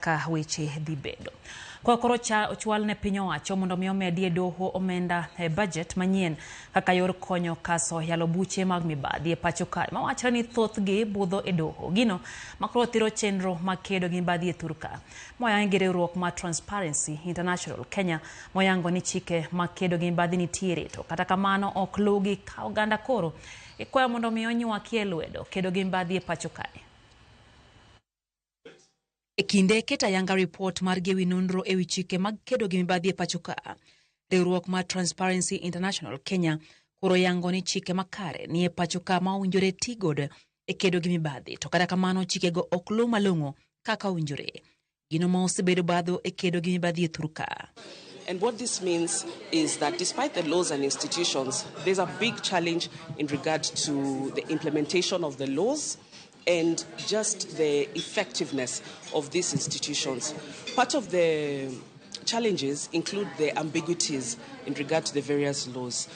Ka weche dhi bedo. Kwa koro cha ochwal ne piny owacho mondo mi omedie doho omenda e budget manyien kaka yor konyo kaso yalo buche mag mibadhi e pacho kae mawachre ni thothgi budho e doho. Gino makoro thiro chenro mag kedo gi mibadhi e thur ka. Moyangi gi riwruok mar Transparency International Kenya moyango ni chike mag kedo gi mibadhi nitiere to kata kamano ok luwgi ka oganda koro ikwayo mondo mi onywakie lwedo kedo gi mibadhi e pacho kae. E kinde keto ayanga ripot margi ewi nonro ewi chike mag kedo gi mibadhi e pacho ka, riwruok mar Transparency International Kenya koro yango ni chike makare nie pacho ka ma owinjore ti godo e kedo gi mibadhi, to kata kamano chikego ok luw malong'o kaka owinjore. Gino ma osebedo badho e kedo gi mibadhi e thur ka. And what this means is that despite the laws and institutions, there's a big challenge in regard to the implementation of the laws and just the effectiveness of these institutions. Part of the challenges include the ambiguities in regard to the various laws.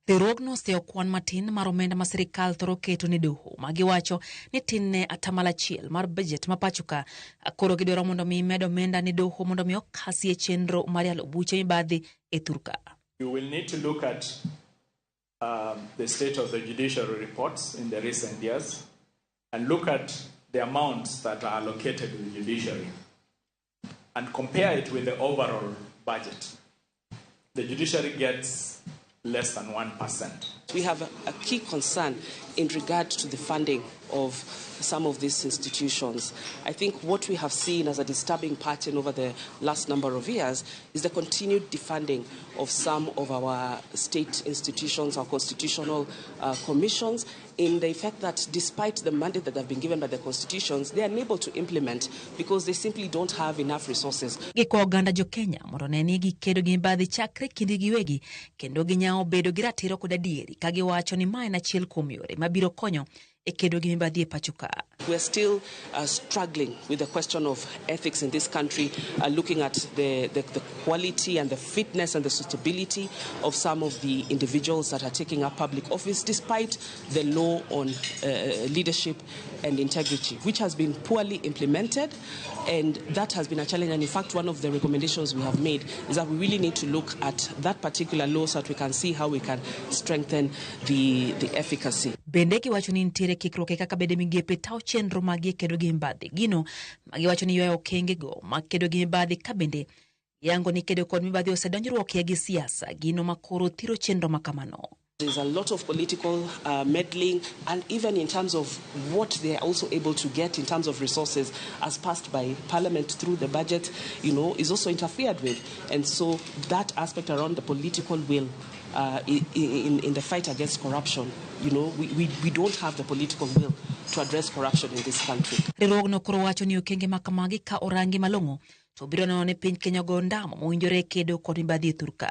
Riwruogno oseyo kwan matin mar omenda ma sirikal thoro keto ne doho ma giwacho ni tin ne atamalo achiel mar bajet ma pacho ka. Koro gidwaro mondo mi med omenda ne doho mondo mi okasie chenro mar yalo buche mibadhi e thur ka. You will need to look at the state of the judiciary reports in the recent years and look at the amounts that are allocated to the judiciary and compare it with the overall budget. The judiciary gets less than 1%. We have a key concern in regard to the funding of some of these institutions. I think what we have seen as a disturbing pattern over the last number of years is the continued defunding of some of our state institutions, our constitutional commissions, in the effect that despite the mandate that have been given by the constitutions, they are unable to implement because they simply don't have enough resources. Gikwa oganda jo Kenya mondo one ni gikedo gi mibadhi chakre kindgi giwegi kendo ginyawo bedo gi ratiro kod adieri ka giwacho ni ma en achiel kuom yore mabiro konyo e kedo gi mibadhi e pacho ka. We are still struggling with the question of ethics in this country, looking at the quality and the fitness and the suitability of some of the individuals that are taking up public office, despite the law on leadership and integrity, which has been poorly implemented, and that has been a challenge. And in fact, one of the recommendations we have made is that we really need to look at that particular law so that we can see how we can strengthen the efficacy. Bende giwacho ni nitiere kikruok e kaka bede migepe tawo chenro maggi e kedo gi mibadhi. Gino ma giwacho ni ywayo okengego mag kedo gi mibadhi ka bende yango ni kedo kod mibadhi osedonjruokie gi siasa, gino ma koro thiro chenro ma kamano. There's a lot of political meddling, and even in terms of what they are also able to get in terms of resources as passed by Parliament through the budget, is also interfered with. And so that aspect around the political will in the fight against corruption, we don't have the political will to address corruption in this country. Riwruogno koro wacho ni okenge ma kamagi ka orangi malong'o to biro neno ni piny Kenya ogo ondamo mowinjore e kedo kod mibadhi e thur ka.